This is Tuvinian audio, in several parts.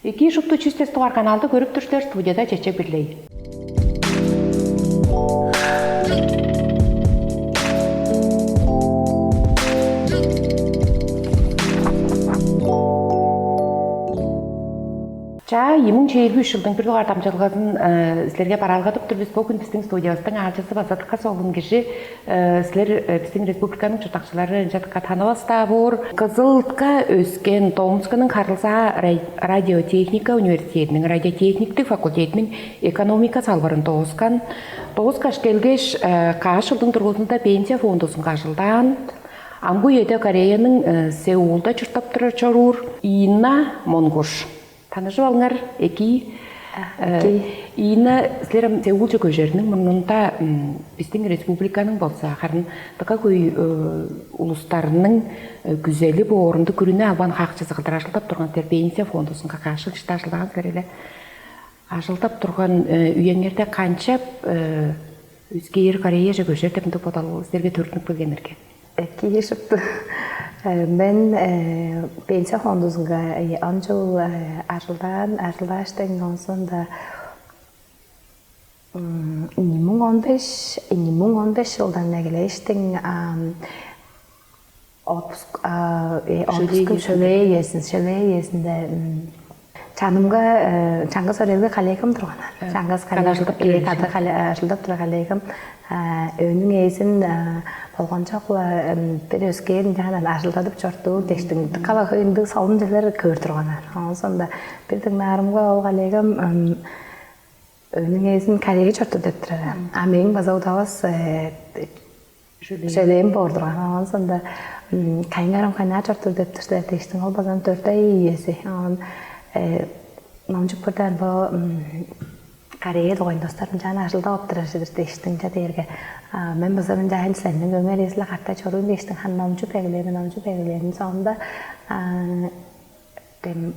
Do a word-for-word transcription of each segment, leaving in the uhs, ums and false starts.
Эки шупту чүстес тугар каналды көрүп тур силер, студияда Чечек Бирлей. Чаа, ийи муң чээрби үш чылдың бир дугаар дамчылгазын э, силерге бараалгадып тур бис. Бу күн биздин студиябыздын аалчысы база дыка солун кижи. Э, силер э, биздин республиканын чурттакчылары ынча дыка танывас-даа боор. Кызылга өскен, Томскунун харылзаа рай- радиотехника университетинин радиотехниктик факультетинин экономика салбырын дооскан. Дооскаш келгеш, э, каш жылдың дургузунда пенсия фондузунга ажылдаан. Амгы үеде Кореянын э, Сеулда чурттап турар чоруур Инна Монгуш. Таныжып алыңар, эки. Э, Инна, силер ам Сеулче көжерниң мурнунда м, биздин республиканын болза, харын дыка хөй э, улустарның э, күзели боорунда күрүнү албан хаакчызы кылдыр ажылдап турган силер пенсия фондузунга каш жыл иште ажылдаан силер эле. Ажылдап турган э, үеңерде канчап э, өскээр Кореяже көжер деп ындыг бодал силерге төрүнүп келген эрге? Эки шупту. Мен э, пенсия фондузунга э, он жыл э, ажылдаан, ажылдааштың онсунда эки муң он беш, эки муң он беш жылдан эгелештиң отпуск э, отпуск шөлээ иесин, шөлээ иесинде чанымга э, чаңгыс өрелги коллегам турган. Чаңгыс кады ажылдап турар кады ажылдап турар коллегам. Өнүң ээзин болгончок-ла бир өскээр ынчаан ажылдадып чортуур дээштиң. Кала ындыг солун черлер көөр турганнар. Оон соонда бир дыңнаарымга ол коллегам өнүң ээзин Корея чортур деп турар. А мээң база удавас шөлээн боор турган. Оон соонда кайыңарым кайнаар чортур деп тур силер дээштиң. Ол база төрт ай иези. Оон номчуп көрдөөн бо Корея дугайында остар ынчаан ажылдап оптурар силер дээштиң. Ынча дээрге мен база мынчаан силерниң өмүр эзиле каттай чоруур дээштиң. Ханна номчуп эгелээми, номчуп эгелээми соонда дем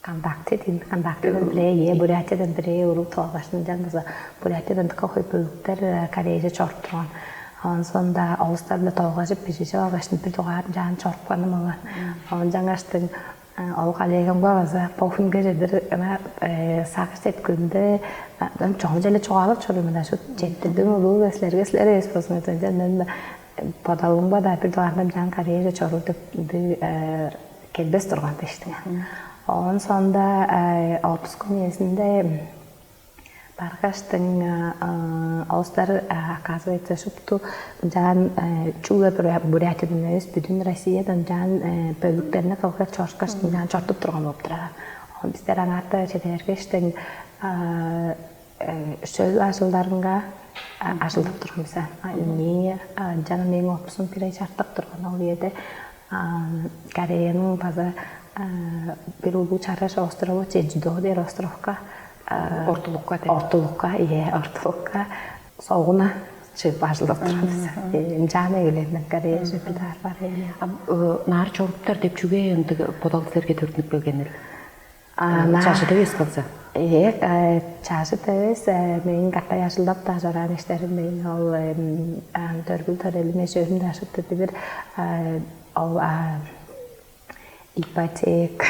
контакты дейм, контактыдан бирээ ээ Бурятиядан бирээ уруг тоолгашын ынчаан база Бурятиядан дыка хөй бөлүктер Кореяже чоруп турган. Онсонда олустар-биле тоолгажып бижижип алгаш, бир дугаар ынчаан чорупканым ол. Оон жаңаштың ол коллегамга база бо хүнге чедир ына сагыш четкилимде чону челе чугаалап чоруур мен. Ашу четтирдим улуу силерге, силер эвес болзуңар мен бодалымга да бир дугаардан жан карьера чоруур деп ындыг келбес турган дештиң. Оон соонда отпускун үезинде баргаштың олустар, оказывается, шупту ынчаан чүгле Бурятиядан эвес, бүдүн Россиядан ынчаан бөлүктерни кылгыр чорушкаштың ынчаан чортуп турган болуп турар. Оон бистер аңаарта чеде бергештиң шөл ажылдарынга ажылдап турган бис. Эмне ынчан мээң отпускум бир ай чартык турган ол үеде. Кореянын база бир улуу чараш острову Чеджудо дээр островка, ортулукка деп. Ортулукка, ие, ортулукка. Согуна чыып ажылдап турган бис. Ынчаан эгелээн мен Кореяже бир даар бар эли. Ам наар чоруптар деп чүге ындыг бодал силерге төрүнүп келгенил? Чажыт эвес кылза? Э, чажыт эвес, мээң катай ажылдап-даа чораан иштерим мээң ол дөрбүл төрелим эшөөм дашыпты бир ол ипотек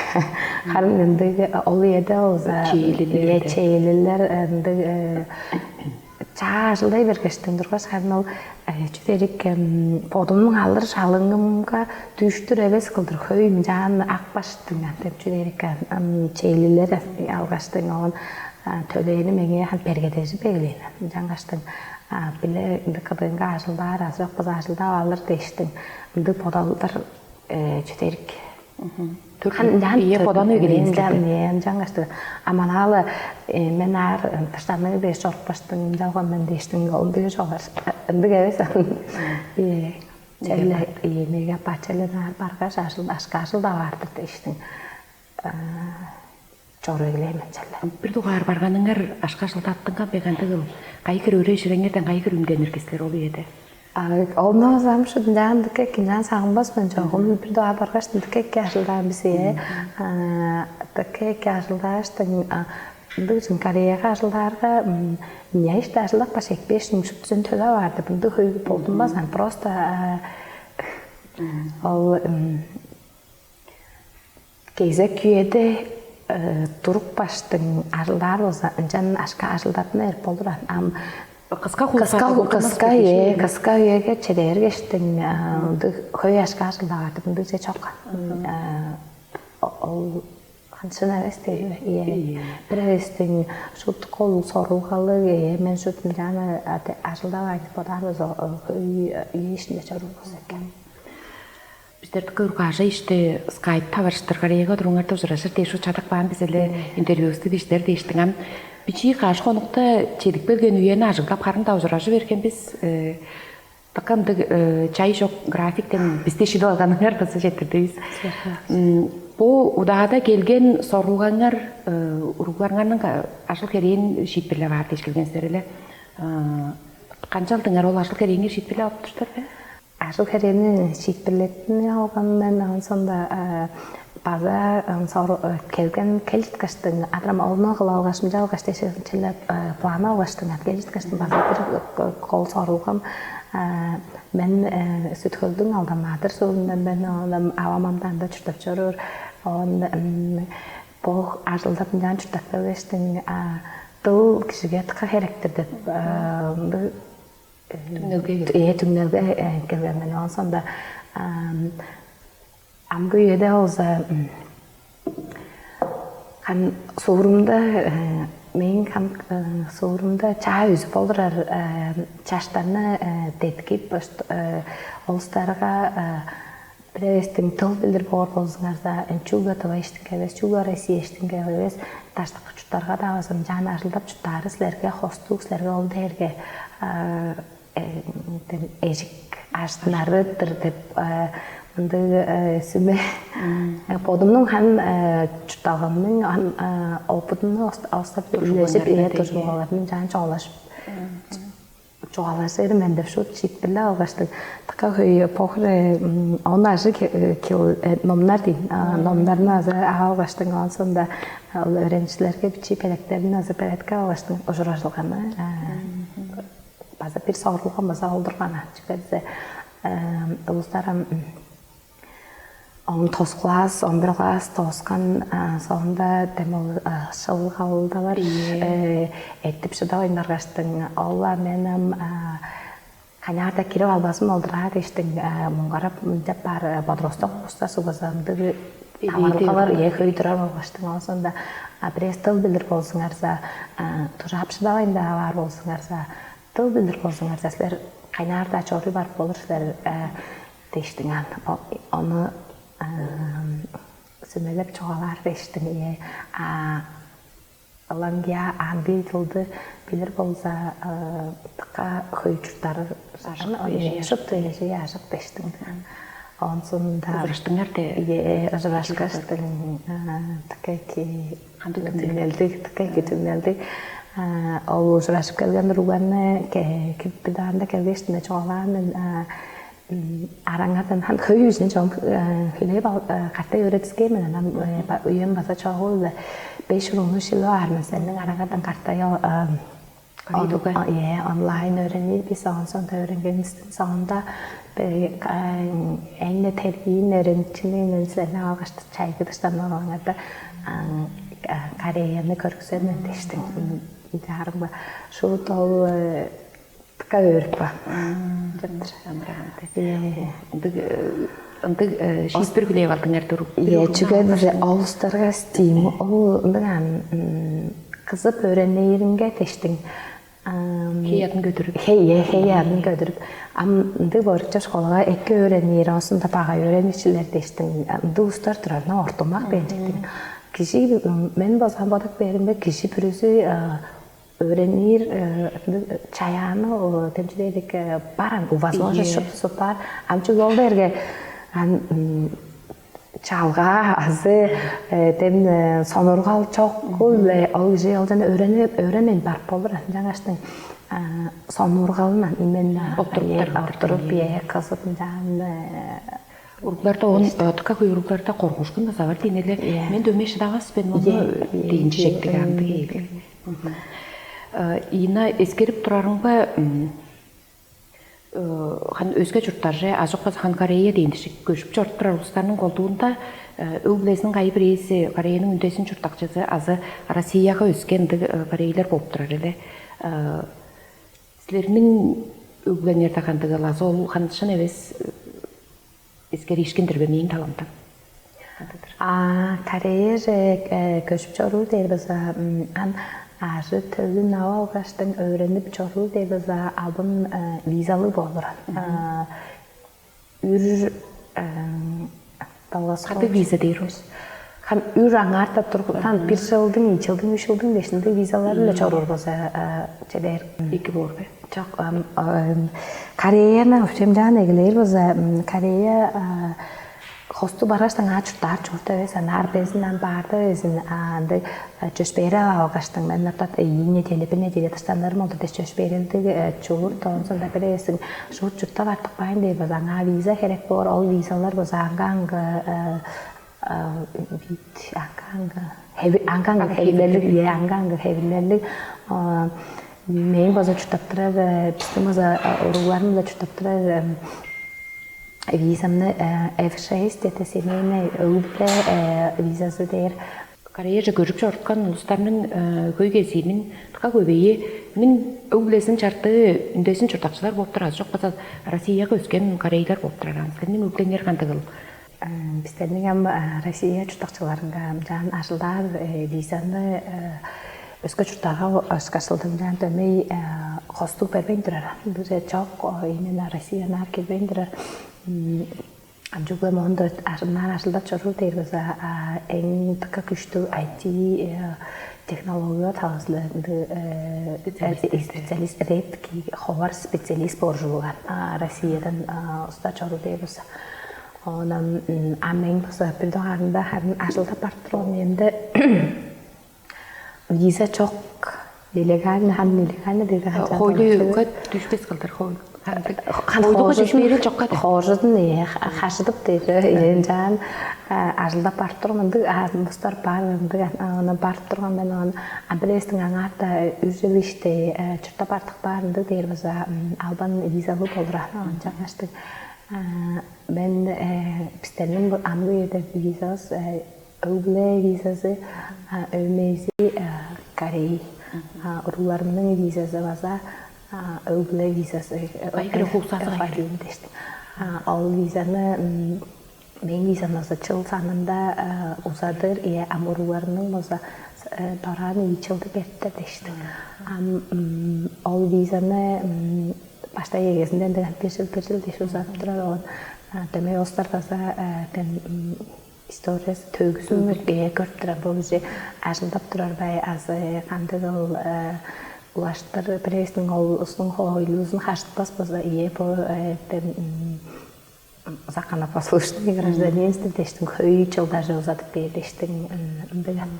харын ындыг ол үеде болза чээлилер, чээлилер ындыг чаа ажылдай бергештен тургаш, харын ол чүдерик бодумнуң алыр шалыңымга дүштүр эвес кылдыр хөй ынчаан акпаштың деп чүдерик чээлилер алгаштың оон төлээни меңээ хан бергедежип эгелээн ынчангаштың биле ынды кыдыынга ажылдаар азы жок база ажылдап алыр дээштиң ындыг бодалдар чүдерик. Ие бодан эгелээн силерде. Ынчангаштың аманаала мен аар тыштаныы дээш чорупкаштың жалган мен дээштиң ол ындыг чогар ындыг эвес. Ие. Черле иймеге бачалынаар баргаш ашыл ашка ашыл даваартыр дээштиң. Чору эгелээмен черле. Бир дугаар барганыңар ашка ашылдаттынган бе кандыгыл? Кайгыр өрээ ширеңерден кайгыр үнденир кислер ол үеде? Олну замшыдынчаан дыка экинчаан сагынбас мен чогум бир дугаар баргаш дыка эки ажылдаан бис ээ. Дыка эки ажылдааштың ындыг чын Кореяга ажылдаарга няйышта ажылдап баш экпээшиң шуптузун төлеп аар деп ындыг хөй болдунбас ан просто ол м, Кезек үеде туруп баштың ажылдаар болза, ынчан ашка ажылдатына берип болур ан. Ам кыска кыска кыска е кыска үеге чедээргештиң ындыг хөй ашка ажылдаар деп ындыг же чок. Ол ханчын эвес дээр бе? Ие. Бир эвестиң шуптук ол сорулгалыг, ие, мен шут ынчаан ажылдавайн деп бодаар болза, хөй үе ишинде чоруур болза экен. Биздердики ургаажа ишти скайп таварыштыргар эге туруңарда ужуражыр дээш чадык баан биз эле интервьюбузду биштер дээштиң ам бичии каш хонукта чедип келген үени ажыглап харың-даа ужуражы берген бис. Дыка ындыг чай чок графиктен бисти шилип алганыңар база жетирдивис. Бу удаада келген сорулгаңар уругларыңарның ажыл херээн шиитпирлеп аар дээш келген силер эле. Канчалдыңар ол ажыл херээңер шиитпирлеп алып туруштар бе? Ажыл херээни шиитпирлеттинип алган мен, оон соонда база келген кел чыткаштың, адырам ону кыла алгаш, мынча алгаш дээш черле план алгаштың, кел чыткаштың база бир кол сорулгам. Мен Сүт-Хөлдүң Алдан-Маадыр суурундан мен, оон авам ам анда чурттап чоруур. Оон бо ажылдап ынчаан чурттап келгештиң, дыл кижиге дыка херектир деп ындыг түңнелге келген. Э, түңнелге э, келген мен. Оон соонда ам, амгы үеде болза м, кан суурумда э, мээң кан э, суурумда чаа үзүп олурар э, чаштарны э, деткип, э, олустарга э, Бирээстиң тыл билир боор болзуңарза, чүгле Тываштың эвес, чүгле Россияштың эвес, даштыкы чурттарга-даа база ынчаан ажылдап чурттаары силерге хостуг, силерге ол дээрге эжик ажыттынары-дыр деп мындыг сүме бодумнуң хан чуртталгамның опытымны остап үлежип, ие дужуулаларның жаан чоолашып чугаалажыр мен деп шуут шиитпирлеп алгаштың, така хөй похре он ажы кил номнар дейн, номнарны азы ап алгаштың, оон соонда ол өөреникчилерге бичии белектерин азы белеткеп алгаштың ужуражылганы база бир сорулган база олдурган. Чүге дээсе улустар ам он тос класс, он бир класс тооскан соонда дем ол шылгалдалар эттип шыдавайн баргаштың, ол-ла мен ам канаар-даа кирип албазым ол-дур аа дээштиң, муңгарап мынчап баар, подросток улустар сугазандыг таварылгалар ээ хөй турар болгаштың, ол соонда бирээзи тыл билир болзуңарза, дужаап шыдавайн-даа баар болзуңарза, тыл билир болзуңарза, силер кайнаар-даа чоруй барып болур силер дээштиң аан. Ону сүмелеп чугаалаар дээштиң, ийе. А ылаңгыя андый тылды билир болза, дыка хөй чурттары шупту эжей ажык дээштиң. Онсунда ужураштыңар де, ие, ужурашкаштың, дыка эки кандыг түңнелдиг, дыка эки түңнелдиг. Ол ужурашып келген уругларны кирип бидаанда келгештине чугаалаан мен. Араңардан хан хөй үжүн чоон хүлээп каттай өөредискен мен анан, уем база чогул эле беш уругну шилип аар мен сендин араңардан каттай. Ой, дуга. Онлайн өөренир бис, оон соонда өөренгенибиздин соонда эң-не тергиин өөреникчини мен силерден алгашты чайгы дыштан олуңарда Кореяны көргүзер мен дештиң. Жаарым ба, шуут ол Дыка өөрүп каан. Чыптыр. Амыраган. Ындыг ындыг шиитпир хүлээп алдыңар дурук. Ие, чүге десе олустарга стимул ол ындыгаан кызып өөренээринге дештиң. Хей адын көдүрүп. Хей, ие, хей адын көдүрүп. Ам ындыг боорукча школага эки өөренир, оосунда бага өөреничилер дештиң. Ындыг устар турарына ортумак бен чектиң. Кижи мен база бодук беримде кижи бүрүзү өөренир чаяаны демчилээлик баран, возможность шуптузу бар. Ам чүл ол дээрге ан чалга азы дем сонургал чок. Ол ол кижи ол жана өөренип өөренмейн барып болур. Жаңаштың сонургалынан именно оптуруп бие кызып жаан. Уругларда он тыка хөй уругларда коргушкун база бар дейн эле. Мен дөмей шыдавас мен ону дейин чижектиг андыг ээл. Ийна эскерип турарыңба хан өске чурттарже, а чок болза хан Корея дейин көшүп чоруп турар улустарның колдуунда Өг-бүлезиниң кайы бирээзи Кореяның үндезин чурттакчызы азы Россияга өскен ындыг корейлер болуп турар эле. Силерниң өг-бүлеңерде кандыгыл азы ол ханышын эвес эскериишкиндир бе мээң таламдан? А Кореяже көчүп чоруур дээр база ам ажы төгүн ап алгаштың өөренип чоруур дээр база албан визалыг болур. Үр Кадыг виза дээр ол. Хам үр аңаарта тургутан бир жылдың, чылдың, үч жылдың бешинде визалар эле чоруур болза, чедер. Эки боор бе? Жок, Кореяны ушемжаан эгелээр болза, Корея хосту баргаш аңаа чурттаар чуурда эвес, анаар безин ам баарда безин андыг чөпшээрел алгаштың мен ортот ийи неделя, бир неделя дыштанырым олду деш чөпшээрелдиг чуурт оонсунда бир эвесиң шуут чурттап артыкпайн дээр база аңаа виза херек боор, ол визалар база аңга-аңгы вид аңга-аңгы аңга-аңгы хевирлерлиг, ие, аңга-аңгы хевирлерлиг. Мээң база чурттап турар, бистиң база уругларым база чурттап турар визамны F шесть, это семейный өг-бүле визазы дээр. Кореяже көрүп чоруткан улустарның хөй кезииниң дыка көбейиниң өг-бүлезиниң чартыы үндезин чурттакчылар болуп турар, чок база Россияга өскен корейлер болуп турар. Силерниң өг-бүлеңер кандыгыл? Бистерниң ам Россия чурттакчыларынга ынчаан ажылдаар визаны өске чурттарга ышкаш ынчаан дөмей хостуг бербейн турар. Бир чок, именно Россияны аар кирбейн турар. Ам чүгле моонда ынаар ажылдап чоруур дээр база эң дыка күштүг I T технология талазыларында специалист, редкий ховар специалист боор ужурлуган Россиядан уста чоруур дээр база. Оон ам эң база бир дугаарында харын ажылдап барып турган эмде виза чок, нелегально, ханы нелегально деди. Хойлуга түшпес кылдыр хойлу. Хойлуга түшпээрин чокка да. Хоожудун хажыдып деди. Энжаан ажылдап барып турган ындыг бустар бар ындыг, аны барып турган мен оон амбилестиң аңаата үжүл иште чуртап артык баар ындыг дээр база албан визалуу болур аны оон чаңгаштыг. Мен бистерниң бу амгы үеде визабыс өг-бүле визазы, өөмези корей, урууларымның визазы база өг-бүле визазы. Кайы хире хуусаазы кайы хире? Дештим. Ол визаны мээң визам база чыл санында узадыр, ие, ам урууларымның база дораан ийи чылды бериптер дештим. Ам ол визаны баштай эгезинде ындыг бир чыл бир чыл дээш узадып турар оон дөмей остар база тен историясы төгүзүн көрүп турар бо кижи ажылдап турар бай азы кандыгыл улаштыр бирээзиниң ол устун хойлуузун хажытпас болза ие бо эптен законопослушный гражданинство дештиң хөй чылдажы узадып бээр дештиң ындыган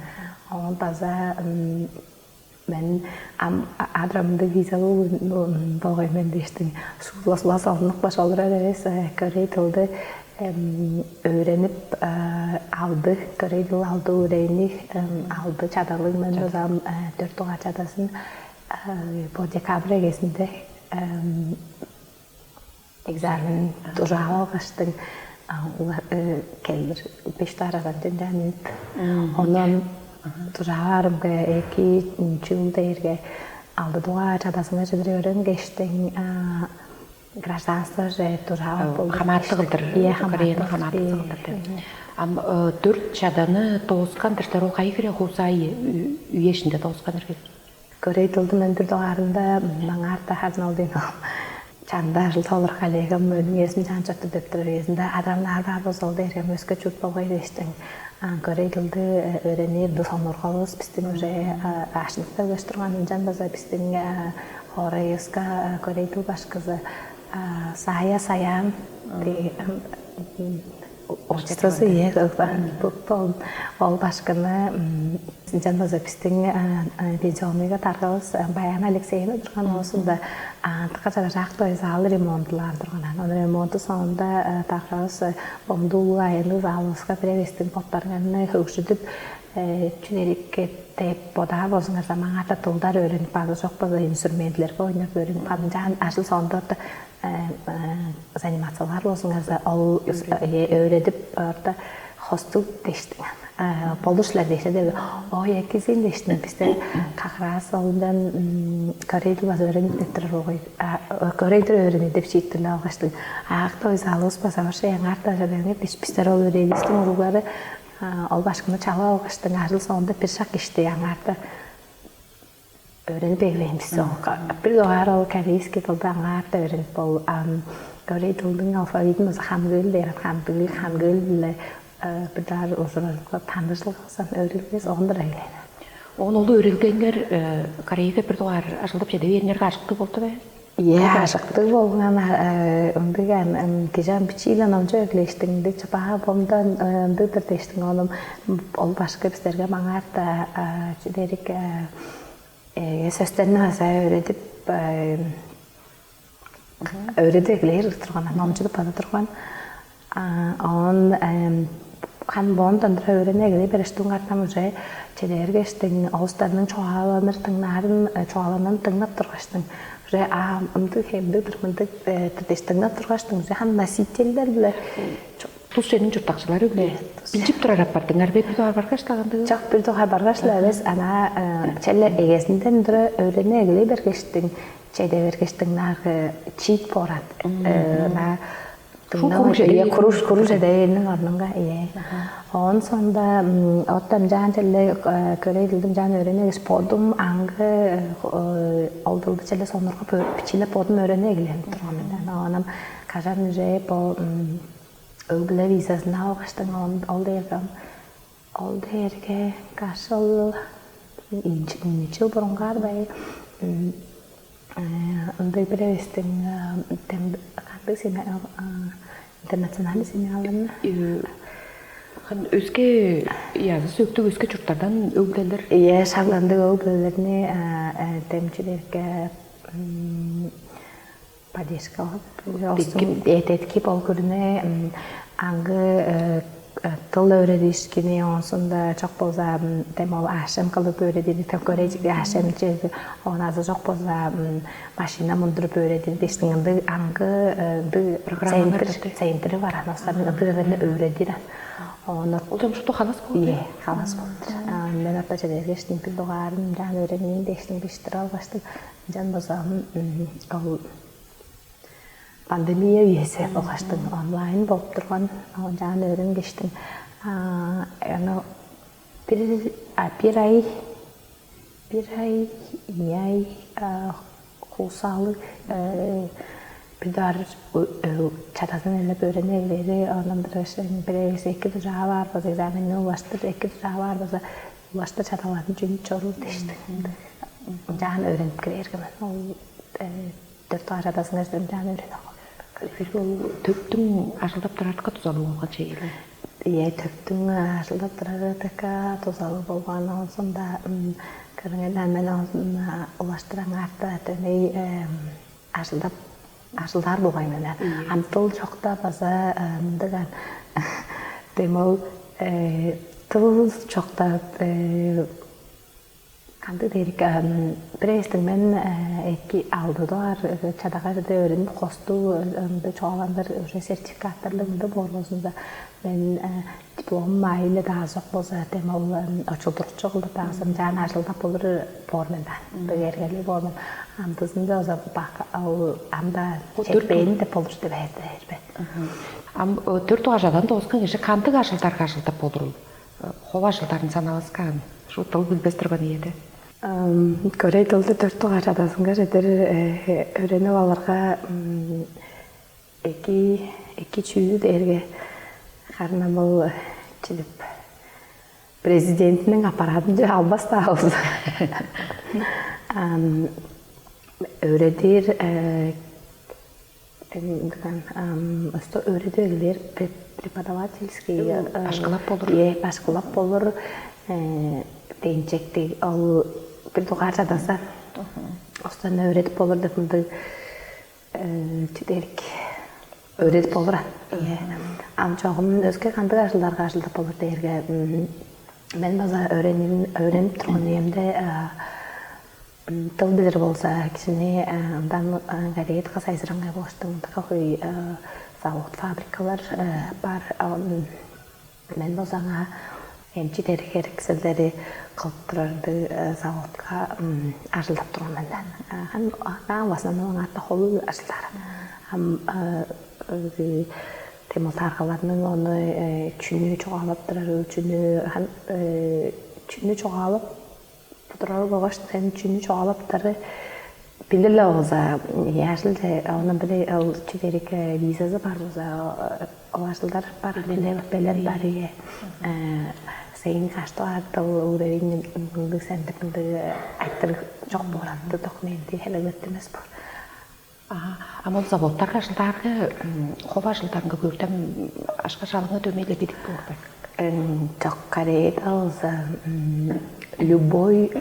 оон база мен ам адрамды визалуу болгой мен дештиң суулас улас олнук баш олурар эвес көрей тылды өөренип алды көрей тыл алды үрейни алды чадалыг мен узам төрт дугаар чадасын бо декабрь эгезинде экзамен дужаап алгаштың келдир беш даарадан дөнчаан ийит. Онон дужаап аарымга эки чүүл дээрге алды дугаар чадазынга чедир өөренгештиң гражданство же дужаап болду. Хамаатты кылдыр. Ие, Кореяны хамаатты кылдыр деп. Ам дөрт чаданы дооскан дыртар ол кайы хире хуусаайы үешинде дооскан эргел? Көрей тылдым өндүр дугаарында маңаарта хазын ол дейн ол. Чанда ажыл толур коллегам өнүң эсим чаан чотту деп турар эзинде адамнаар бар болза ол дээргем өске чурт болгай дээштиң. Көрей тылды өөренир бу сонургалывыс бистиң уже ашынып келгеш турган ынчан база бистиң хоорайыбыска көрей тыл башкызы Сая Саян Отчествосы ие ол башкыны ынчан база биздин пенсионныйга таргавыс Баян Алексеевна турган оозунда антыкка чараш ак той залы ремонтулаар турган. Анын ремонту соонунда таргавыс омдуу улуу аянныг залыбыска биревестин боттарыңарны хөгжүдүп чүнерикке деп бодаар болзуңарза маңаа тылдар өөренип база жок болза инструментлерге ойноп өөренип калынчаан ажыл соонда заниматься бар болзуңарза ол өөредип орта Хостуг дештиң. Болушлар дээше деп, ой, экизин дештиң. Бисте как раз олдан корейдил база өөренип деп турар болгой. Корейдир өөрени деп шииттирлеп алгаштың. Аакта ой залыбыс база баша аңаарта ажа деп бис бистер ол өөренистиң уруглары ол башкыны чалып алгаштың, ажыл соонда бир шак ишти аңаарта өөренип эгелээн бис. Бир дугаар ол корейский дылды аңаарда өөренип, ол корей дылдың алфавитин база хамгыыл дээр, хамгыыл хамгыыл биле бир дугаар ужурлуг таныжылгасан өөрүлгес ондур эгелээн. Оон ол өөрүлгеңер Кореяга бир дугаар ажылдап чеде бээриңерге ажыктыг болду бе? Ийе, ажыктыг болган ындыг кижи ам бичииле номчу эглештиң ындыг чапаа бомдан ындыгдыр дештиң оном ол башка бистерге маңаарта чүдерик сөстерни база өөредип өөредип эглээр турган, номчудуп база турган. Оон хан боон дондура өөрене эглей берештиң картам уже чедээргештиң, олустарның чугааланыр тыңнаарын чугааланын тыңнап тургаштың. Уже а ымдыг хемдиг-дыр мындыг деш тыңнап тургаштың. Уже хан носительдер биле тус ченин чурттакчылары биле билчип турар апардыңар бе бир дугаар баргаш лагандыгы? Жок, бир дугаар баргаш эле эвес, ана челе эгезинден тура өөрене эглей бергештиң, чеде бергештиң наагы чиит боорат. На Шул куруш эдейин. Куруш куруш эдейинниң орнунга ие. Оон соонда оттан жаан челе көрей дылдым жаан өөрене кеш бодум аңгы ол дылды челе сонургап бичилеп бодум өөрене эгеленип турган мен. Анам кажан уже бо өг-бүле визазын алгаштың ол дээрге ол дээрге каш ол инчи бурунгаар бай ындыг бир эвестиң кандыг семья интернациональный семьяларны Хан өске язы сөктүг өске чурттардан өг-бүлелер. Ие шагландыг өг-бүлелерни демчилерге поддержкалап теткип ол күрүнү аңгы тыл өөредишкини оонсунда чок болза дем ол ашем кылып өөредири төкөрей ашем чеди оон азы чок болза машина мундуруп өөредир дээштиң ындыг аңгы ындыг центр центри бар ан остарның ындыг эвеле өөредир ан ону Ол жамшыкту халас болду. Ие халас болду. Мен ата чедергештим бир дугаарын жаан өөренмейин дээштим биштир алгаштым. Жан базам ол пандемия үеси болгаш онлайн болуп турган жаан өөренгештиң аны бир а бир ай бир ай ийи ай хуусаалыг бир даар чадазын элеп өөренегилери оон бир эвес эки дужаа баар база экзаменни улаштыр эки дужаа баар база улаштыр чадаларын чүнү чоруур дээштиң жаан өөренип кирээрге мен ол төрт аар чадазынга чедир жаан өөренип алган. Бир ол төптүң ажылдап турарга тузалыг болган чейли. Ийе төптүң ажылдап турары така тузалыг болган оонсунда кырыңайдан мен оонсун улаштыраңаарда дөмей ажылдап ажылдаар болгай мен. Ам тыл чокта база мындыган дем ол тыл чокта кандыг дээрик бирээстиң мен эки алды дугаар чадага чеде өөрүнүп косту ынды чугааландар уже сертификаттарлыг ынды боор болзунда мен диплом айылы даазок болза дем ол очулдурукчу кылдыр даазын жаан ажылдап болур боор мен да ындыг эргелиг боор мен андызында оза бак ол анда четпээн деп болур деп эрбе Ам төрт дугаар чадан дооскан кижи кандыг ажылдарга ажылдап болурул? Хова ажылдарын санаваскаан. Шу дыл билбес турган ийеде. Көрей дылды төрт дугаар чадазынга чедир өөренип алырга эки эки чүүл дээрге харын ам ол чилип президентиниң аппаратынче албас-даа болза өөредир өстө өөредип эгелээр преподавательский башкылап болур. Е башкылап болур. Денчекти ол бир дугаар чадаса остан өөредип болур деп мындай чүдерик өөредип болур ан. Ам чогум өске кандыг ажылдарга ажылдап болур дээрге мен база өөренип турган үемде тыл билир болза кижини ындан кореецка сайзыраңгай болуштуң такой завод фабрикалар бар Мен болза аңаа эмчи дериг херекселдери кылып турар ындыг заводка ажылдап турган мен да. Ам аңаа в основном аңаата холу ажылдаар. Ам темилтааргаларның ону чүнү чугаалап турар, чүнү чүнү чугаалап турары болгаш сен чүнү чугаалаптары билир-ле болза, яшыл ону биле ол чүдерик визазы бар болза, ол ажылдар бар, биле белен бар ие. Сейин каштуар дыл уровень ындыг сендик ындыг айтыр жок болур андыг документи хелегет эмес бу. А ол заводтарга ажылдаарга, хова ажылдарынга көрдем ашка шалыңы дөмейле кедип болбай. Жок, Кореяда болза любой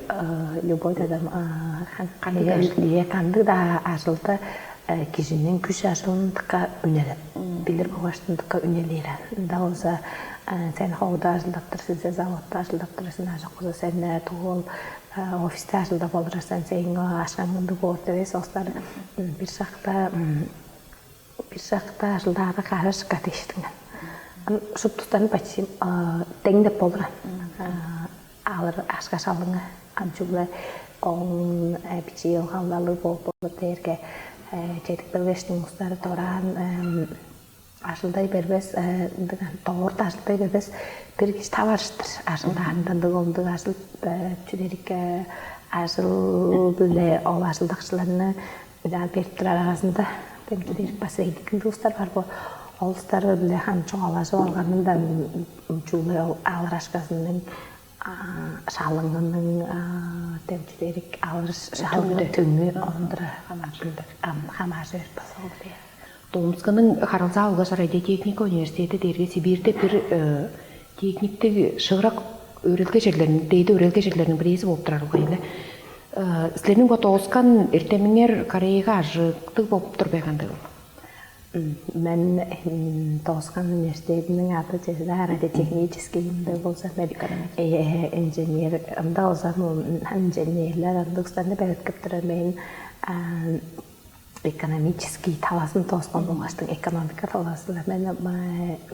любой дедим кандыг ие кандыг да ажылда кижинин күч ажылындыкка үнелеп билир болгаш ындыкка үнелээр. Ында болза сен ховуда ажылдап тур сен, заводта ажылдап тур сен, а жок болза сен тугул офисте ажылдап олурарсан, сээң ашкаң мындыг боор эвес, остар бир шакта бир шакта ажылдаары карашка дээштиңер. Шуптуктарын почти дең деп болур ан. Алыр ашка шалыңы ам чүгле оң бичии ылгалдалыг болуп болур дээрге чедип келгештиң устары дораан ажылдай бербес, ындыг доорда ажылдай бербес, бир кижи таварыштыр. Ажылдаанда ындыг ындыг ажыл чүдерик ажыл биле ол ажылдакчыларны ынчаар берип турар аразында демчүдерик посредник ындыг улустар бар бо. Ол улустар биле хам чугаалажып алганында чугулай ол алыр ашказының шалыңының демчүдерик алыр шалыңы төңү ондура хамааржы берип база ол бээр. Томскунуң харылзаа улгаш радиотехника университети дээрге Сибирьде бир техниктиг шыырак өөрелге черлерин, дээди өөрелге черлерин бирээзи болуп турар улгай эле. Силерниң бо дооскан эртемиңер Кореяга ажыктыг болуп тур бе кандыгыл? Мен дооскан университетиниң ады чеже радиотехнический ында болза мен инженер ында болза инженерлер анда устанда белеткеп турар мен экономический таласын тооскон болгаштың экономика талаасында мен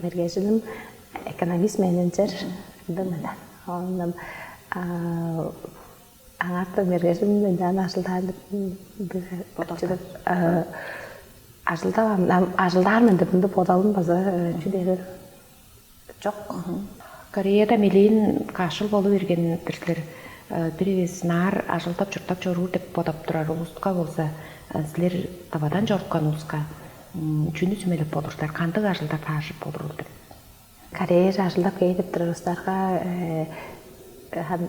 мергежилим экономист менеджер дымына. Ондан аңаартан мергежилим мен даан ажылдаан деп бодоочулар ажылдавам. Ажылдаар мен деп мынды бодалым база чүдээрер жок. Кореяда мелээн кашыл болу берген-дир силер. Бир эвес наар ажылдап чурттап чоруур деп бодап турар улуска болза, силер дывадан чорупкан улуска чүнү сүмелеп болур силер? Кандыг ажылдар таажып болур деп? Кореяже ажылдап кээр деп турар улустарга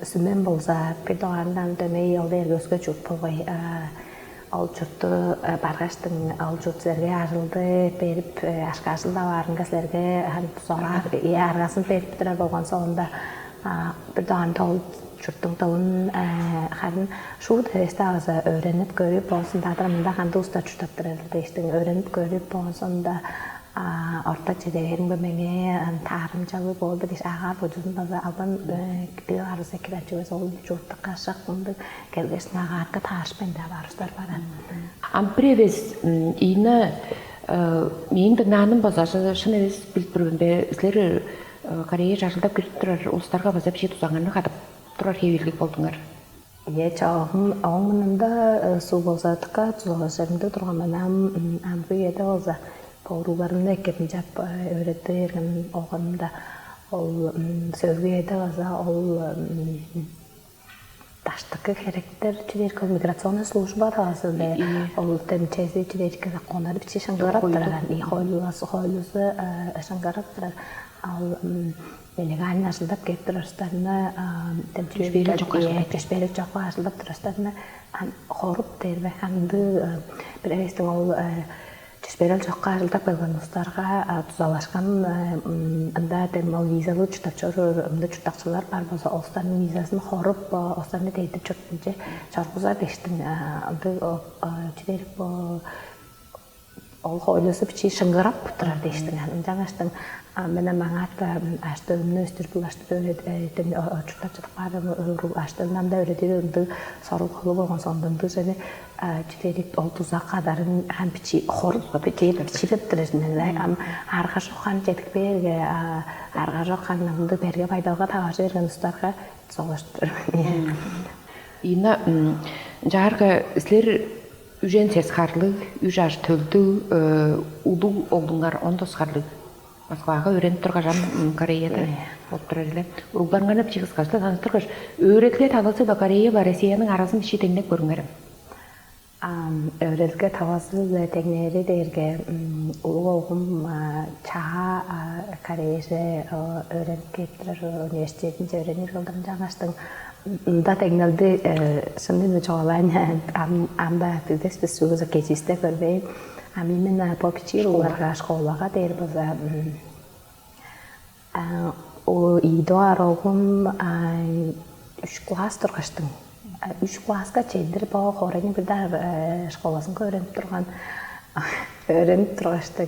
сүмем болза, бир дугаарындан дөмей ол дээрге өске чурт болгай. Ол чуртту баргаштың ол чурт силерге ажылды берип, ашка ажылдап аарынга силерге тузалаар аргасын берип турар болган соонда бир даанда ол чурттуң дылын харын шуут эвесте алза өөренип көрүп болзун, даадыр мында кандыг уста чуртап турар дээштиң өөренип көрүп болзун да орта чедерин бо меңээ таарымчалыг болду дээш агаар божузун база албан кидиге арыза кирачыбыз ол чурттукка шак мындыг келгеш нагаарга таашпайн да барыстар баран. Ам бир эвес ийне мээң дыңнааным база шын эвес билип тур мен бе? Силер Корея ажылдап кирип турар улустарга база биши дузаңарны кадып турар хевирлиг болдуңар. Ийе, чогум ооң мурнунда суу болза дыка дузалажырымдыг турган мен ам амгы үеде болза боорууларымны эккеп ынчап өөредип берген оганымда ол сөөлгү үеде база ол даштыкы херектер чүдээрик ол миграционный служба талазы-биле ол демчези чүдээрикке законнары бичии шыңгырап турар. Хойлузу хойлузу шыңгырап турар. Ал нелегально ажылдап кээп турарыстарына демчү Чөпшээрел чокка ажылдап. Чөпшээрел чокка ажылдап турарыстарына хоруп дээрбе ханды бир эвестиң ол чөпшээрел чокка ажылдап келген улустарга дузалашкан ында дем ол визалуу чурттап чоруур ымдыг чурттакчылар бар болза олустарның визасын хоруп олустарны дедип чуртунче чоргуза дештиң ындыг чүдерик бо ол хоойлузу бичии шыңгырап турар дээштиң. Ынчангаштың мен маңаат аштыымны өстүрүп улаштыр, очуктап чыдып каар, аштыымны ам-даа өөредир ындыг сорулгалыг болгон соонда ындыг чүдерик ол дуза кадарын ам бичии хорулга бичиилеп турар мен. Ам арга жок ам чедип кээрге, арга жок ам ындыг берге байдалга таваржы берген устарга соглашып тур мен. Ина, жаарга силер үжен сес харлыг, үш аш төлдүг, улуг оглуңар он тос харлыг. Москвага өөренип тургаш, ам Кореяда болуп турар эле. Уругларыңарны бичии кыскачтан таныштыргаш, өөредилге талазы-биле Корея ва Россиянын аразын бичии деңнеп көрүңерем. Өөредилге талазы-биле деңнээри дээрге улуг оглум чаа Кореяже өөренип кээп турар, университетинче өөренир кылдыр. Ынчангаштың ында деңнелди шынын чугаалаан анда тигдес бис чүгүзө кечиисте көрбейн. А именно по бичии уларга школага дээр база ол ийдо арогум үч класс тургаштың. Үч класска чедир бо хорени бирдаа школазынга өөренип турган, өөренип тургаштың.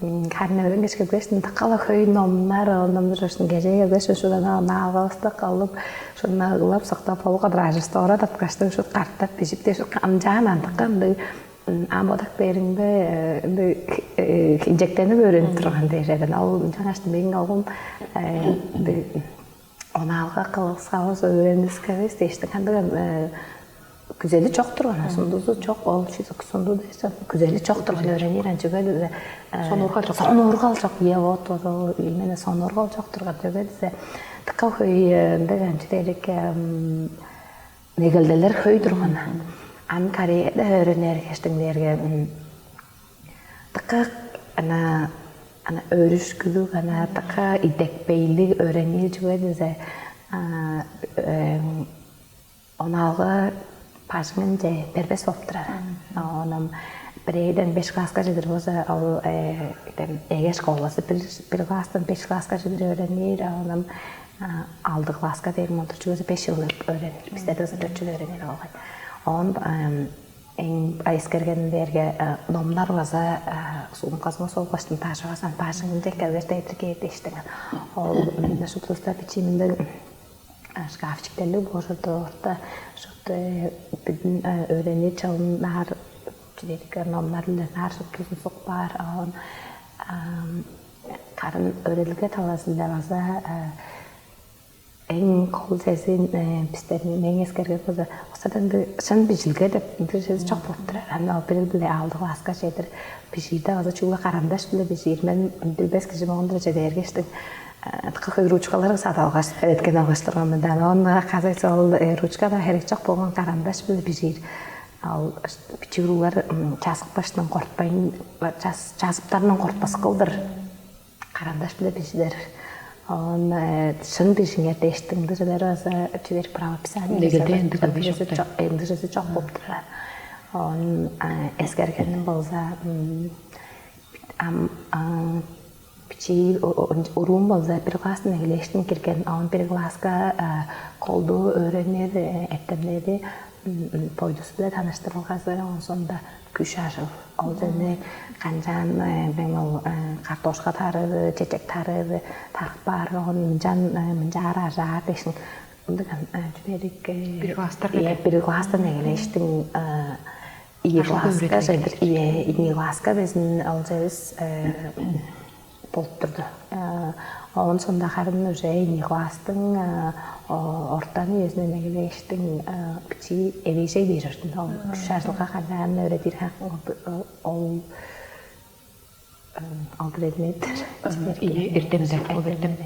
Ханневрен кечкепкештин дыккала хөй номнар, ол номнар ошун кежээ келгеш ушудан наалгавыста калып, шуна ыглап сыктап ол кадыр ажыстора таткаштың шут картап бижип деш амчаан андыкка ындыг. Ам бодак бериңде ынды инжектенип өөренип турган дээш эден. Ол ынчангаш мээң оглум онаалга кылыскавыс, өөренискевис дээштиң. Кандыган күзели чок турган, сундузу чок, ол чүзүк сунду дээш күзели чок турган, өөренир анчыга сонургал чок. Сонургал чок, е вот, именно сонургал чок турган чүге десе, тыка хөй ындыг анчы дээрик негелделер хөй турган. Ам Кореяда өөренер кештиңдерге дыка ана ана өөрүшкүлүг, ана дыка идекпейлиг өөренир чүге дизе, онаалга бажыңынче бербес болуп турар. Оном бирээден беш класска чедир болза, ол эге школасы бир класстан беш класска чедир өөренир, оном алды класска дээр мындыр чүгүзү беш чыл өөренир. Бисте дызы төрт чыл өөренир болгай. Он эң эскерген берге номнар база сумказыма солгаштым, ташывасан бажыңынче келгеш дедир кээр дештиң. Ол шуптуста бичиминде шкафчиктерлиг болушурду орта шупту. Бүдүн өөренир чалынаар чүдедикке номнар иле наар шуптузун сукпаар. Оон карын өөредилге талаасында база эң кол сезин бистерни мээң эскерген болза, остадан шын бижилге деп ындыг чүве чок болуп турар. Аны ол бир биле алды класска чедир бижиирде база чүгле карандаш биле бижиир. Мен билбес кижи моон дээрге чеде эргештиң. Кык ручкалар садып алгаш, эреткен алгаштырган мен да. Онга казайса ол ручка да херек чок болгон, карандаш биле бижиир. Ал бичиг уруулар чазыкпаштан кортпайн, чазыптарынан кортпас кылдыр. Карандаш биле бижидер. Он шын бижиңер дээштиң дыжылар база чүдер правописание. Негеде эндик чок, эндик чок болуп турар. Он эскергеним болза ам бичии уруум болза бир класстан эгелээштин кирген, оон бир класска колдуу өөренир эртемнери бойдус-биле таныштырылгазы, оон соонда күш ажыл. Ол жерде канчаан дең ол картошка тарыыр, чечек тарыыр, тарып баарга, ону мынчан мынчаар ажаар дээшин. Ындыган чүдерик бир класстар бир класстан эгелээштиң ийи класска чедир, ийи ийи класска безин ол жерибиз болуп турду. Оон соонда харын уже ийи класстың ортан үезинен эгелээштиң бичии эвейжей бээр ортун ол шажылга канчаан өөредир ол алдыр эдиметтер. Ийи эртемдер ол эртем.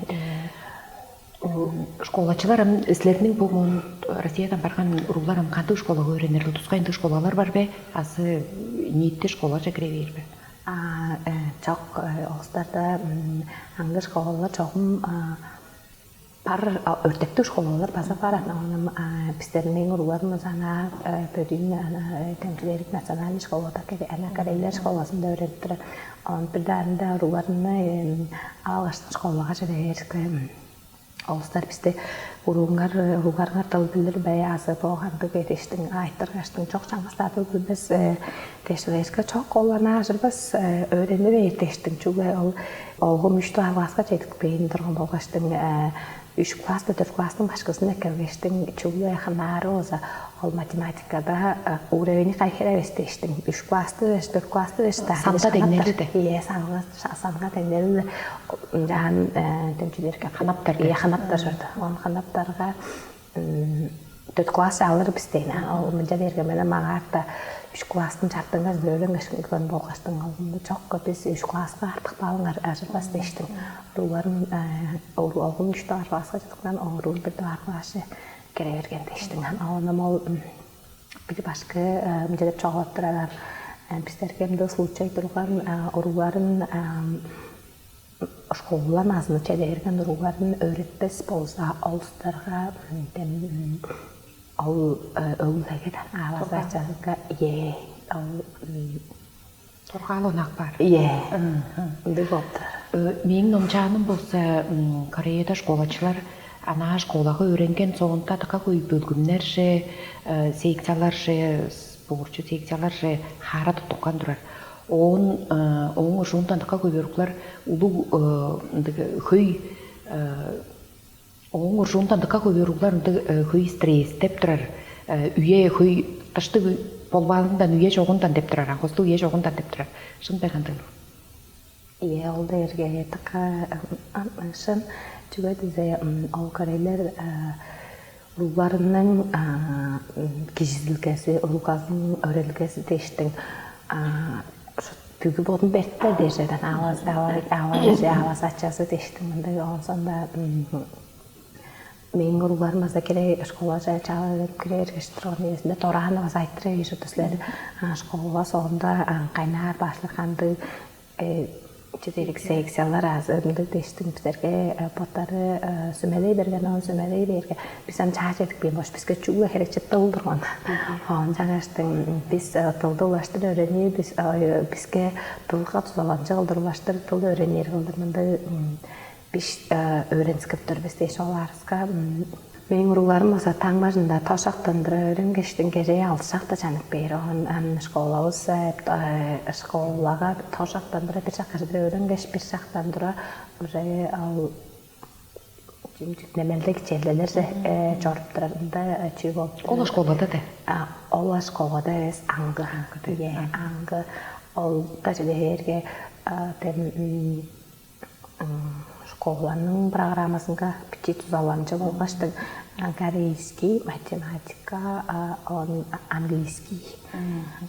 Школачылар ам силерниң бу муун Россиядан барган уруулар ам кандыг школага өөренир? Тускай ындыг школалар бар бе? Азы ниитте школаже кире бээр бе? А, э, чок, э, олустарда аңгы школалар чогум бар, өртектиг школалар база бар. Анан бистердин мээң урууларыбыз ана бөдүүн ана демчилерик национальный школада, ана корейлер школасында өөренип турар. Онун бир даанда урууларны алгаштын школага чедерге Олустар бисти: «Урууңар, уругларыңар дыл билир бе, азы бо кандыг?» — дээштиң, айтыргаштың. «Чок, чаңгыс-даа дыл билбес, э, дээш, чок, оларны ажырбас, э, өөрени бээр» — дээштиң. Чүгле ол олгум үш дугаар класска чедип кээп турган болгаштың, э, үш класста, дөрт класстың башкызын эккелгештиң, чүгле хынаары болза, ол математикада, э, уровень кайы хире эвес дээштиң. Үш класты дээш, дөрт класты дээш, да, Санга дээш, деңнели ханаптар. Де. Ийе, санга, ша-, санга деңнели. Ынчаан, э, демчилерге Ханаптар. Ийе, ханаптар чорду. Он ханаптарга, м, дөрт класс алыр бис дейн. Ол мынча берген менен маңаарда үш класстың чартыынга чедир өөренгеш келген болгаштың, ол чок, бис үш класска артык балыңар ажырбас дээштиң. Урууларым, э, ору-, оглум үш дугаар класска чыдыптан, оруум бир дугаар класче кире берген дээштиң. Оон ол, м, бир башкы, э, мынча деп чугаалап турар: э, бистерге мындыг случай турган, э, урууларын, э, школа назыны чеде берген урууларын өөретпес болза, олустарга, м, дем, м, ол, э, өг-бүлеге-даа, авазы-ачазынга, ийе, ол, м, Торгаал онак бар. Ийе. Мгм. Ындыг болуптар. Э, мээң номчааным болза, м, Кореяда школачылар анаа школага өөренген соонда дыка хөй бөлгүмнерже, э, секцияларже, спортчу секцияларже хаара туттунган турар. Оон, э, ооң ужуундан дыка хөй уруглар улуг, э, ындыг хөй, э, ооң ужуундан дыка хөй уруглар ындыг, э, хөй стресс деп турар. Э, үе хөй, дыштыг ү-, болбаанындан, үе чогундан деп турар, аңгыстыг үе чогундан деп турар. Шын бе, кандыг? Ийе, ол дээрге дыка, ам, ам, шын. Чүге дизе, м, ол корейлер, э, уругларының, а, м, кижизидилгези, уругларның өөредилгези дээштиң, а, шу-, бүгү бодун бериптер дээш, авазы, ава-, авазы, авазы, ачазы дээштиң мындыг. Оон соонда, м, мээң уругларым база кире, школаже чаа кире бергеш турган үезинде дораан база айтырар ийик чорду: «Силер, а, школа соонда, а, кайнаар баштыр кандыг, э, чүдерик секциялар азы ындыг дээштиң бистерге, э, боттары, э, сүмелей берген, оон сүмелей бээрге, бис ам чаа чедип кээн болгаш, биске чүгле херечи дыл турган». Оон чангаштың бис, э, дылды улаштыр өөренир, бис, э, биске дылга дузаланчыг кылдыр, улаштыр дыл өөренир кылдыр мындыг, м, бис, э, өөренскип тур бис дээш, оларга, м, мээң уругларым болза, таңмажында тос шактан тура өөренгештиң, кежээ алды шакта чанып бээр. Оон ам школавыс, э, э, школага тос шактан тура бир шакка чедир өөренгеш, бир шактан тура уже ол чүнчүк немелдег челлелерже, э, чоруп турар. Ында, э, чүү болуп турар? Ол школада де? А, ол школада эвес, аңгы. Аңгы де. Ийе, аңгы. Ол дажы дээрге, а, тем, м, м, школаның программазынга бичии дузаланчыг болгаштың, а, корейский, математика, а, он, английский.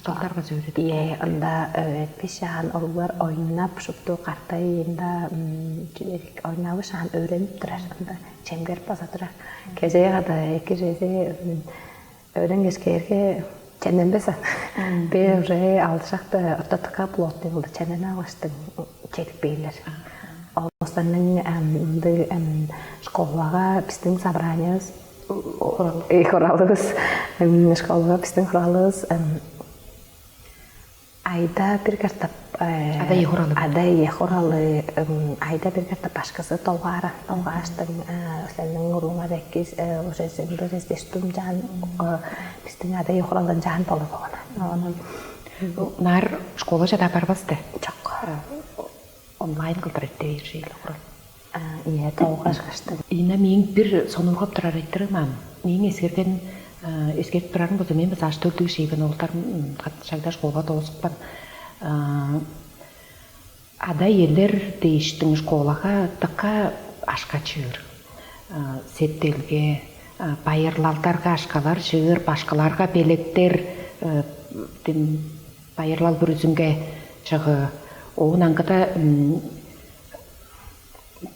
Дылдарга сөөрүп. Ийе, ында, э, бишаан олугар ойнап, шупту картай ында, м, чүдерик ойнавышаан өөренип турар. Ында чемгерип база турар. Кежээ када эки чезе, м, Өөренгешкээрге чемненбес ан. Бээр уже алды шакта ортотука плотный кылдыр чемненип алгаштың чедип бээрлер. Ол улустарның, ам, ындыг, ам, школага бистиң собраниевис, э, хуралывыс, ам, школага бистиң хуралывыс, ам, айда бир катап, э, ада-ие хуралы. Ада-ие хуралы, м, айда бир катап башкызы долгаары, долгааштың, э, силерниң урууңар эки, э, уже сен бир эстештим жаан, э, бистиң ада-ие хуралдан жаан болур болган. Ону Бу Нар школа чада барбасты? Жок. Онлайн кылдыр эрте бээр шейле хурал. А, ийе, долгашкаштың. Ина, мээң бир сонуургап турар айтырыым ам. Мээң эскерген, э, эскерип турарым болза, мен база аш төрдүг шейбен оолдарым, м, кат-, шагда школга доозупкан. Э, ада-иелер дээштиң школага дыка ашка чыыр. Э, септелге, э, байырлалдарга ашкалар чыыр, башкаларга белектер, э, дем, байырлал бүрүзүнге чыгыы. Оон аңгыда, м,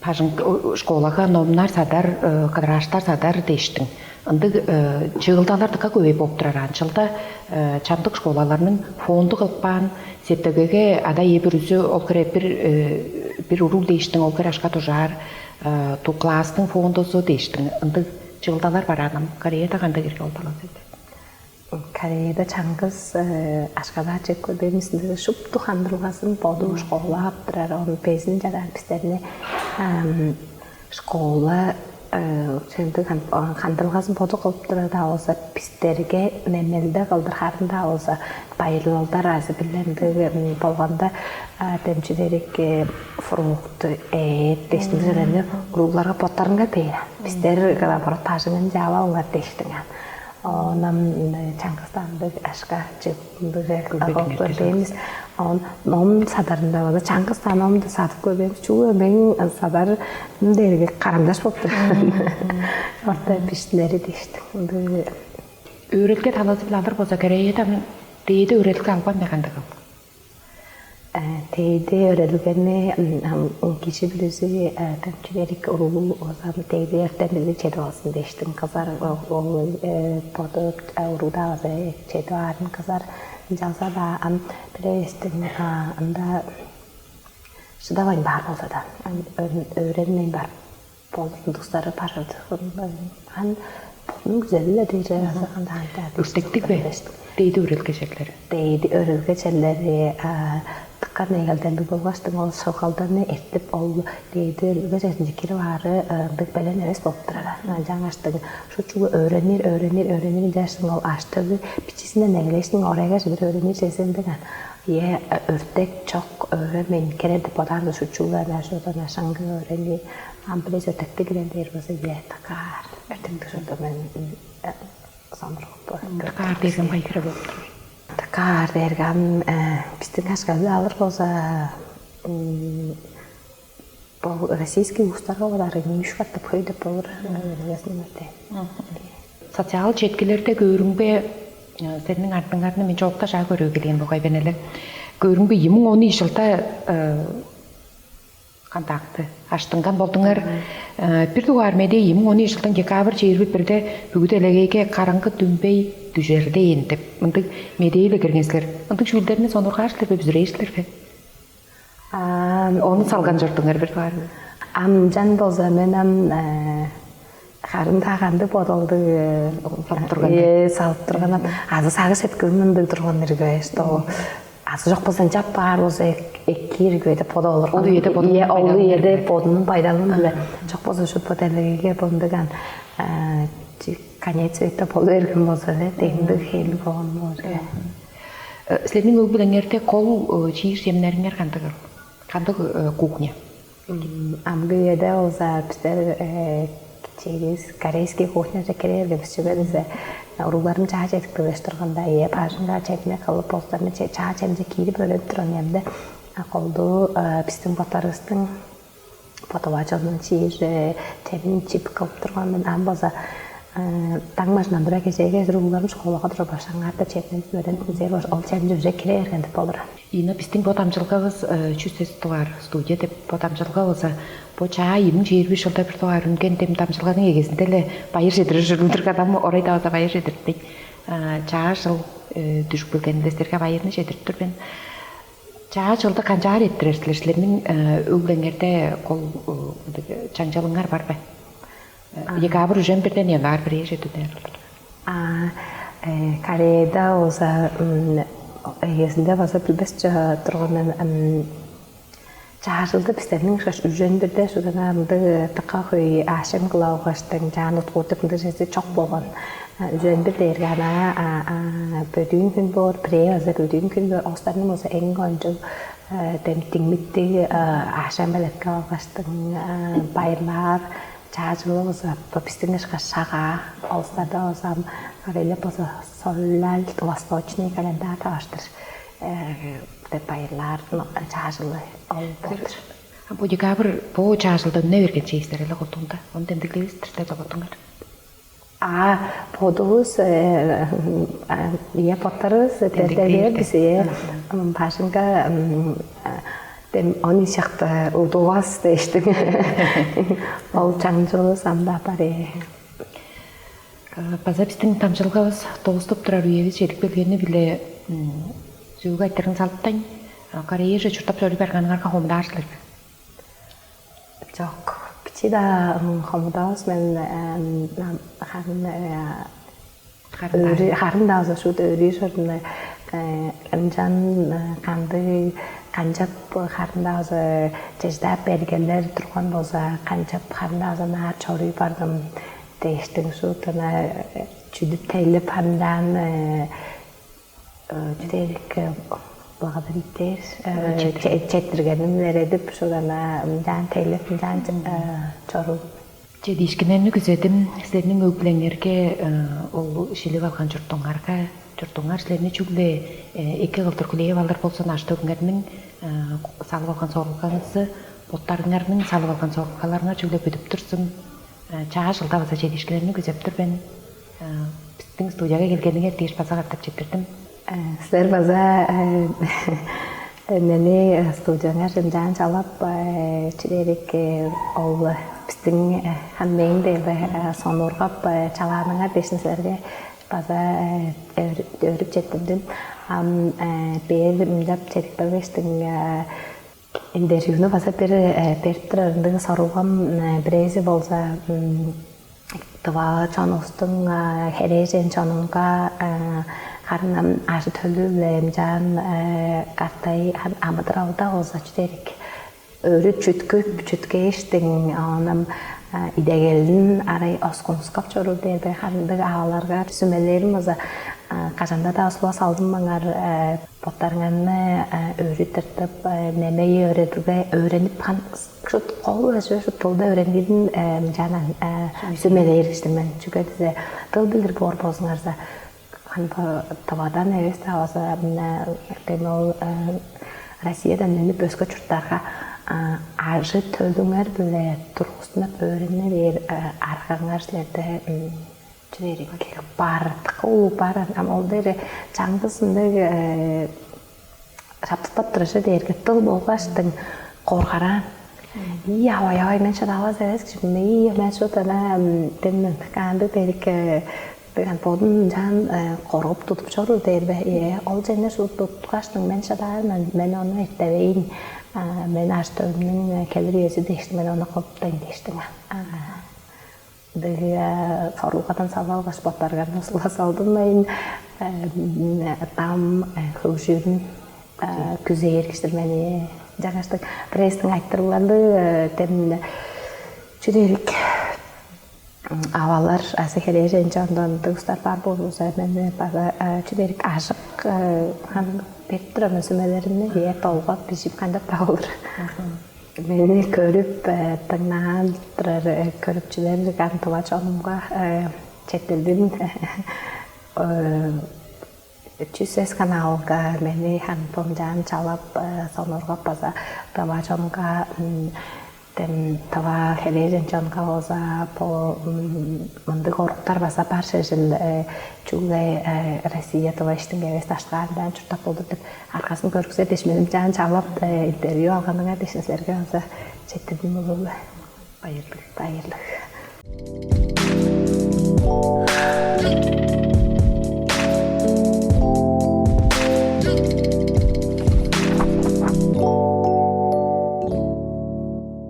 бажың, о, школага номнар садар, э, кыдырааштар садар дээштиң. Ындыг, э, чыылдалар дыка көвей болуп турар аан. Чылда, э, чамдык школаларның фонду кылып каан, септелгеге ада-ие бүрүзү ол хире бир, э, бир уруг дээштиң ол хире ашка дужаар, э, ту-, класстың фондузу дээштиң. Ындыг чыылдалар бар аан. Кореяда кандыг ирги олдалар силерде? Кореяда чаңгыс, э, ашкадаа чек көрбейн, үстүнде шупту хандырылгазын боду школа ап турар, ону безин чадаар бистерни, ам, школа, Чындыг хандылгазын боду кылып турар-даа болза, бистерге немелде кылдыр харын-даа болза, байырлалдар азы биле ындыг болганда, демчилерик фрукт, эът дээштиң чүвелерни урууларга боттарынга бээр. Бистер наоборот бажыңын чаап алыңар дээштиң. Оон чаңгыс ындыг ашка чыгып ындыг көрбеймиз. Он ном садарында база чаңгыс дан омду садып көрбеймиз. Чүге мээң садар дээрге карандаш болуп тур. Орта биштилери дээштик. Ындыг. Өөрелге талазы-биле алыр болза, Кореядан дээди өөрелге албан бе кандыгыл? Тейди өөрелгени кижи бүрүзү төнчүлерик урулуу озам тейди эртен билиг чедип алсын дээштин кызар ол боду уруудаа база чедип аарын кызар ынчалза-даа ам бирээстиң ында шыдавайн баар болза да өөренмейн бар болдундуксары бажардыгын ан бодунуң күзели-ле дээже азырганда анда Үртектиг бе? Дейди өрелге черлери. Дейди өрелге черлери тыккан эгелден болгаштың ол шылгалданы эртип ол дейди өрелге черлинче кирип аары ындыг белен эвес болуп турар. Жаңаштың шучугу өөренир, өөренир, өөренир жаштың ол аштыгы бичизинден эгелештиң орайга чедир өөренир чезендиң ан. Е өртек чок өөренмейн керер деп бодаарда шучугу ана шудан ашаңгы өөрени ам биле өртекти кирен дээр болза е такаар өртекти шудан мен Сонургуп Каар дээргем кайгыра болуп тур. Каар дээргем биздин кашкабы алыр болза бул российский улустарга бодары нүүш катап хөй деп болур. Социал четкилерде көрүңбе сениң артыңарны мен чоокта жаа көрүп келген болгай бен эле. Көрүңбе ийи муң он ийи жылда контакты аштынган болдуңар. Бир дугаар медээ ийи муң он ийи жылдың декабрь чээрби бирде бүгү делегейге караңгы дүмбей дүжердейн деп мындыг медээле кирген силер. Мындыг чүүлдерни сонургааштылар бе, бүзүрээштилер бе? Ону салган чордуңар бир дугаар. Амчан болза мен ам харын-даа кандыг бодалдыг салып турган. Ээ, салып турган ам азы сагыш эткилим мындыг турган ирге что азы чок болза ынчап баар болза эккиир күйөде боду олурган. Ол үеде бодунуң Ийе, ол байдалын үеде билер. Бодунуң байдалын биле. Чок болза шут бо делегейге бондуган конец света болу берген болза да дегиндиг хейли болгон болур. Силерниң өг билеңерде кол чиир чемнериңер кандыгыл? Кандыг кухня? Амгы үеде болза биздер чегиз корейский кухняже кире берген бис чүге десе уругларым чаа чедип келгеш турганда ээ бажыңга чемне кылып болза мен чаа чемже киирип өөренип турган эмде колдуу биздин ботарыбыздын подавачылын чиир чемин чип кылып турган мен ам болза таң бажынан тура кежээге уругларым школага тура башаңаарда чемненип өөренип үзер ол чемже уже кире берген деп болур. Ийна бистиң бо дамчылгавыс чүс сес дугаар студия деп бо дамчылга болза бо чаа ийи миң чээрби чылда бир дугаар үнген дем дамчылганың эгезинде эле байыр чедирир ужурлуг адам орай да база байыр чедириптейн. Чаа жыл дүжүп келгенинде силерге байырны чедирип тур мен. Чаа жылды канчаар эрттирер силер? Силерниң өглеңерде кол чаңчалыңар бар бе? Декабрь үжен бирден январь бирээже дүнер. А Кореяда болза эгезинде база билбес турганын чаажылды бистерниң ышкаш үжен бирде шуданаарындыг тыка хөй аашем кылап алгаштың чаан уткуурдук ындыг чезе чок болгон. Үжен бир дээрге анаа бөдүүн хүн боор, бирээ база бөдүүн хүн боор, остарның болза эң кончуг дем диңмиттиг аашем белеткеп алгаштың байырлаар чаажылы болза бо бистиң ышкаш шагаа, олустарда болза ам корейлер болза соляль восточный календарь таваштыр деп байырлаар чаажылы ол болур. Бо декабрь бо чаажылда үне берген чейистер эле колдуунда. Ону демдеглевистир деп чоготуңар. А бодувус ие боттарывыс демдеглээр бис ие башынга дем он ишакта удувас дээштиң. Ол чаңчылывыс анда бар ие. База биздин дамчылгавыс дооступ турар үевис чедип келгени-биле сөөгү айтырын салыптайн, Кореяже чурттап чоруй барганыңарга хомудаар силер бе? Жок, бичи-даа хомудавас мен харын харын-даа шут өрүү шордуна Ынчан кандыг, канчап харын-даа база чеже-даа бергелер турган болза, канчап харын-даа база наар чоруй бардым дээштиң шуут ана чүдүп тейлеп харын-даан чүдерик, благодарить дээр, четтиргенин илередип, шуут ана ынчаан тейлеп, ынчаан чоруур. Чедиишкиннерни күзедим. Силерниң өг-бүлеңерге, ол шилип алган чуртуңарга, чуртуңар силерни чүгле эки кылдыр хүлээп алыр болзун, ажы-төлүңерниң салып алган сорулгаңызы, боттарыңарның салып алган сорулгаларыңар чүгле бүдүп турзун. Чаа чылда база чедиишкиннерни күзеп тур мен. Биздиң студияга келгениңер дээш база катап четтирдим. Силер база мени студияңар ынчаан чалап, чүдерик, ол биздиң ханмээң дээли сонуургап чалааныңар дээшин силерге база өөрүп четтирдим. Ам бээр ынчап чедип келгештиң, интервьюну база бир берип турар ындыг сорулгам бирээзи болза, тыва чонувустуң херээжен чонунга харын ам ажы-төлү-биле ынчаан катай амыдыралда болза чүдерик өрү чүткүп, чүткээштиң, оон ам идегелин арай оскунускап чоруур дээрде, хандыг ааларга сүмелээрим база кажанда-даа осула салдынмаңар, боттарыңарны өрү тыртып, немеге өөредирге өөренип, хан шут кол эже шут тылда өөренгирин ынчаан сүмелээр кижи мен. Чүге дизе, тыл билир боор болзуңарза, хан тывадан эвес-даа база мына дем ол Россиядан үнүп өске чурттарга ажы-төлүңер-биле тургустунуп өөрене бээр аргаңар силерде чүдерик бар, дыка улуг бар. Ам ол дере чаңгыс ындыг шаптыктап турар чүве дээрге, тыл болгаштың коргараан. Ии, авай-авай, мен шыдавас эвес кижи мен, ии, мен шуут ана дем кандыг дээрик деген бодун ынчаан коргуп тудуп чоруур дээр бе? Ийе, ол чене шуут туткаштың, мен шыдаар мен, мен ону эртевейн, мен ажы-төлүмнүң келир үези дээштиң, мен ону кылыптайн дээштиң. Ындыг сорулгадан салып алгаш, боттарыңарны сула салдынмайн, дам хөгжүүрүн күзээр киштир мени. Жаңаштыг пресстиң айтырыгларлыг дем чүдерик авалар азы херээжен чондон дыгыстар бар болза, мен база чүдерик ажык хан берип турар мен сүмелеримни, ийе, долгап бижип кандап-даа болур. Мени көрүп, дыңнаан турар көрүпчүлер ам тыва чонумга четтирдим. Чүс эс каналга мени хан помчаан чалап, сонургап, база тыва чонга, дем тыва херээжен чонга болза бо мындыг оруктар база бар шежил, чүгле Россия тыва иштинге эвес, даштыкаандан чурттап болду деп аргазын көргүзер дээш мени ынчаан чалап, интервью алганыңар дээш силерге база четтирдим улуу. Байырлыг. Байырлыг.